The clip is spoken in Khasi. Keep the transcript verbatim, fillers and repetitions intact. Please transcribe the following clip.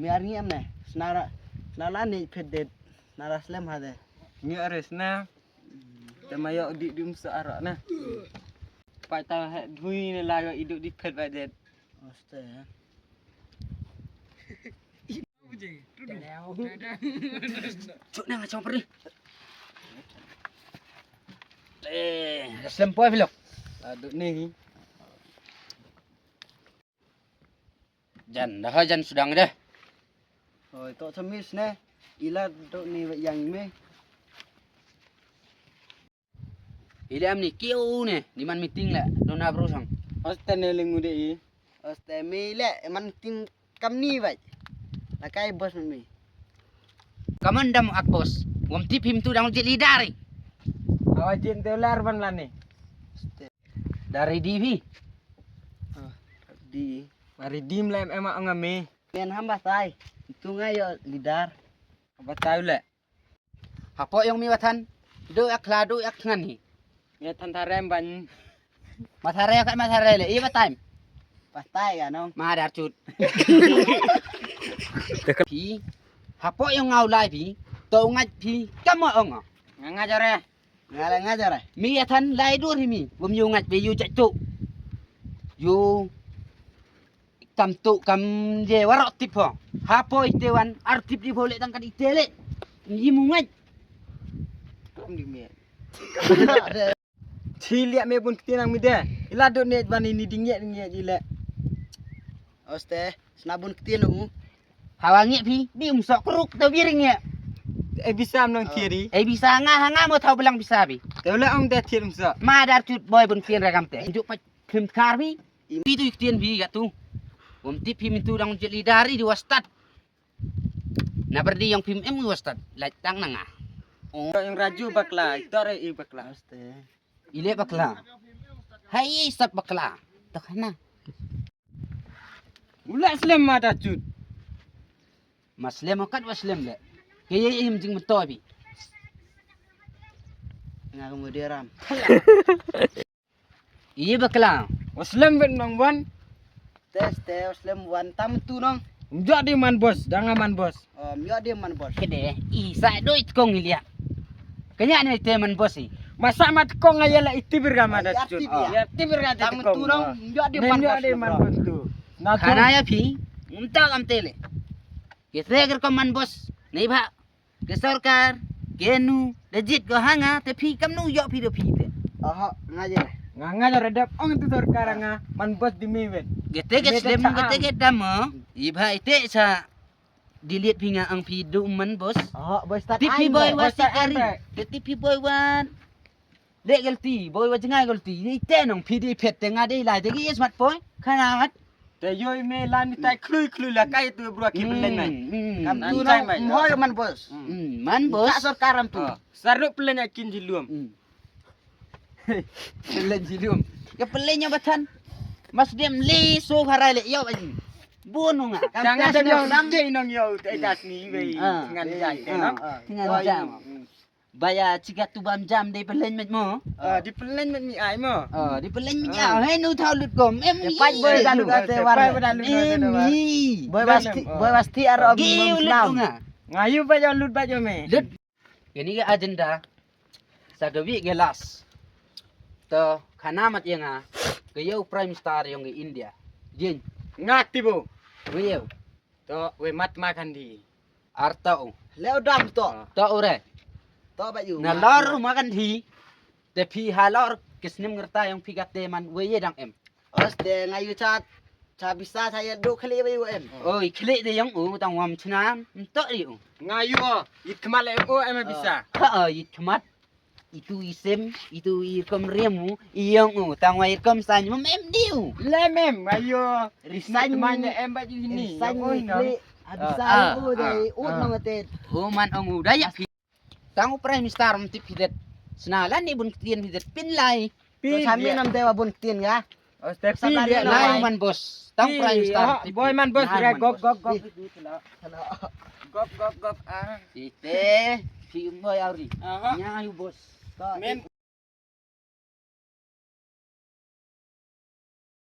Mi ar ngi am ne. Snara, snara ni phet det. Snara slem ha de. Ngi ar sna. Te ma yok di dum sa arak na. Pai ta he dhui ne la yok idu di phet bai det. Oste. Cuk na nga chong perih. Eh, slem poi filok. Aduh ni. Jan, dah jan sudang deh. Oi, tok semis ne. Ila tok ni yang me. Ile am ni kiu ne, ni man meeting le, dona bro sang. Oste ne lengu de i. Oste mi le, man meeting kam ni bai. Lakai bos mi. Kaman dam ak bos. Wam tip him tu dang jit leader i. Awa jin te lar ban lani. Oste. Dari di phi. Ah, di. Mari dim lem ema ong ami. Ken ham batai. Tu ngai yo leader. Batai le. Hapo yong mi watan. Do yak la do yak ngan hi. Ya tan tarem ban. Matare kat matare le. Iya batai. Batai ya nong. Ma dar chut. Phi. Hapo yong ngau lai phi. To ngat phi. Kamu ong. Nga ngajar eh. Nga la ngajar eh. Mi ya than lai dur hi mi. Bum yu ngat be yu chak tu. Yu kam tu kam je warok tip ho. Hapo ite wan ar tip di ho le tang kat ite le. Yi mu ngat. Kam di mi. Chi liak me bun ktien ang mi de. Ila dot ne ban ini ding ye ding ye ji le. Oste, sna bun ktien u. Hawa ngi phi, di um sok kruk to bi ring ye. E bisa am nong thieri. E bisa nga ha nga mo thau belang bisa bi. Te le ong de thier um sok. Ma dar chut boy bun ktien ra kam te. Juk pa phim kar bi. Pi tu ktien bi ga tu. Wam tip phi min tu dang jeli dari di wastat. Na berdi yong phim em wastat. Lait tang na nga. Ong yong raju bakla, ito re i bakla. Oste. Ile bakla. Hai sat bakla. Tok na. Ula slem ma da chut. Ma slem kat wa slem le. Ke ye im jing mto bi. Nga ka mudi ram. Iye bakla. Wa slem ben nong wan. Tes te wa slem wan tam tu nong. Mjok di man bos, danga man bos. Oh, mjok di man bos. Kede, i sa do it kong ilia. Kenya ne te man bos i. Masa mat kong ayala itibir ga ma da chut. Ya tibir ga te kong. Tu nong, mjok di man bos tu. Na khana ya phi, mta kam tele. Ke te ker ko man bos. Nei bha. Ke sorkar, ke nu, da jit ko hanga, te phi kam nu yok phi do phi te. Aha, ngaje. Nga ngaje redap ong tu sorkar nga, man bos di mi wen. Gete ke slem, gete ke dam mo. I bha ite sa. Delete phi nga ang phi du man bos. Aha, bos tat. Tipi boy wa si ari. Tipi boy wan. Le galti, boy wa jngai galti. Ite nong phi di phet te nga de lai de gi smartphone. Khana mat. Te yoi me lan ni tai khlui khlui la kai tu bro ki belen nai. Kam tu nong mhoi man bos. Man bos. Ka sorkar am tu. Saru pelen akin jilum. Pelen jilum. Ya pelen nya batan. Mas dem le so harai le yo aji. Bun nga. Kam ta dem yo lang de nong yo te gas ni wei. Ngan jai te nong. Ngan jai. Ba ya chigat tu bam jam de pelen met mo. Ah, di pelen met mi ai mo. Ah, di pelen met ya. Hei nu thau lut kom. Em ni. Pai boy da lut te war. Pai boy da lut te war. Em ni. Boy basti, boy basti ar om. Gi lut nga. Ngayu ba ya lut ba yo me. Lut. Ini ke agenda. Sa ke wi ke las. To khana mat ya nga. Ke yo prime star yong ke India. Jin. Ngati bo. Wi yo. To we mat ma kan di. Ar to u. Leo dam to. To u re. To ba yu. Na lor ma kan di. Te phi ha lor kisnim ngerta yong phi kate man we ye dang em. Os te nga ïoh chat. Cha bisa cha ïa duk khlieh ba ïoh em. Oi, khlieh de ïong u tang wam chna. Mtok ïoh u. Nga ïoh, it khmat le ïong u em bisa. Ha, it khmat. Itu isem, itu i rukom riam u, ïong u tang wa i rukom sain mem em diu. Lem em, nga ïoh. Risain man em ba ju hini. Sain ïong u ni hino. Khlieh. Habisa u de ut nong atet. Ho man ong u da ïa. Tang u Prime Minister um tip hidet. Sna la ni bun ktien hidet pin lai. Pin. Sa mi nam dewa bun ktien ga. Os te pin lai man bos. Tang Prime Minister. Boy man bos re gok gok gok. Gok gok gok ah. Ite phi um boy auri. Nya yu bos. Men